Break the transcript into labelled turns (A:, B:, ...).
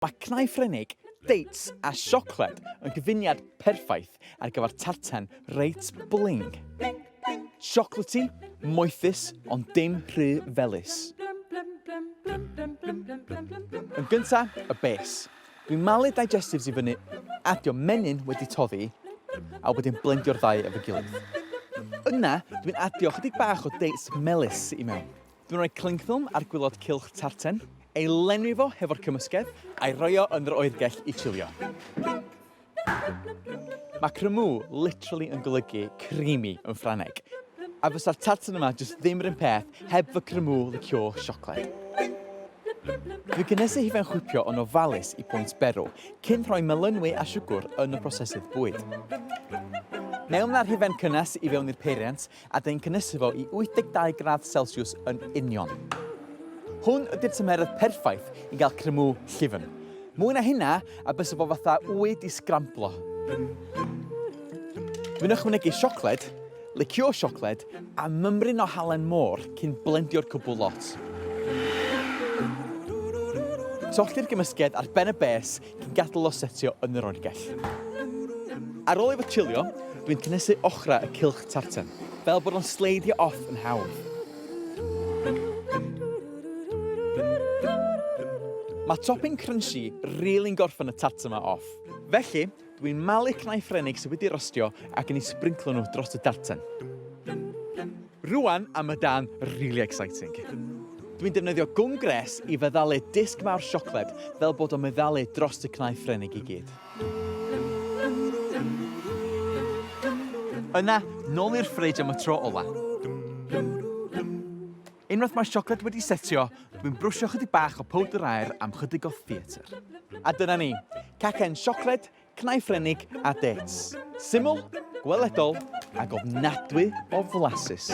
A: Mae cnau Ffrenig, dates a siocled yn gyfuniad perffaith ar gyfer tarten reit bling. Chocolatey, moethus, ond dim rhy felys. Yn gynta, y base. Dwi'n malu digestives i fyny, adio menyn wedi toddi, a wedyn blendio'r ddau efo'i gilydd. Yna, dwi'n adio chydig bach o dates melys i mewn. Dwi'n rhoi cling film ar gwilod cylch tarten, ei lenwi fo hefo'r cymysgedd, a'i roi o yn yr oergell i chilio. Mae cremeux literally yn golygu creamy yn Ffrangeg, a fysa'r tarten yma jyst ddim yr un peth heb fy cremeux liqueur siocled. Dwi'n cynhesu hufen chwipio yn ofalus i bwynt berw, cyn rhoi melynwy a siwgwr yn y prosesydd bwyd. Mewn â'r hufen cynnes i fewn i'r peiriant, a dyn cynhesu fo i 82 gradd Celsius yn union. Hwn ydy'r tymheredd perffaith i gael cremw llyfn. Mwy na hynna, a bysa fo fatha wy di sgramblo. Dwi'n ychwanegu siocled, liqueur siocled a mymryn o halen môr cyn blendio'r cwbl lot. Tollti'r gymysgedd ar ben y bes cyn gadael o setio yn yr oergell. Ar ôl i fo chilio, dwi'n cynhesu ochrau y cylch tarten, fel bod o'n sleidio off yn hawdd. Mae topping crunchy rili'n gorffen y tarten yma off. Felly, dwi'n malu cnau Ffrenig sydd wedi rostio ac yn eu sbrinclo nhw dros y darten. Rwan am y darn really exciting. Dwi'n defnyddio gwm gres i feddalu disg mawr siocled fel bod o'n meddalu dros y cnau Ffrenig i gyd. Yna, nôl i'r ffridge am y tro ola. Unwaith mae'r siocled wedi setio, dwi'n brwsio chydig bach o powdr aer am chydig o theatr. A dyna ni, cacen siocled Cnau Ffrenig a dates. Syml, gweledol ac ofnadwy o flasus.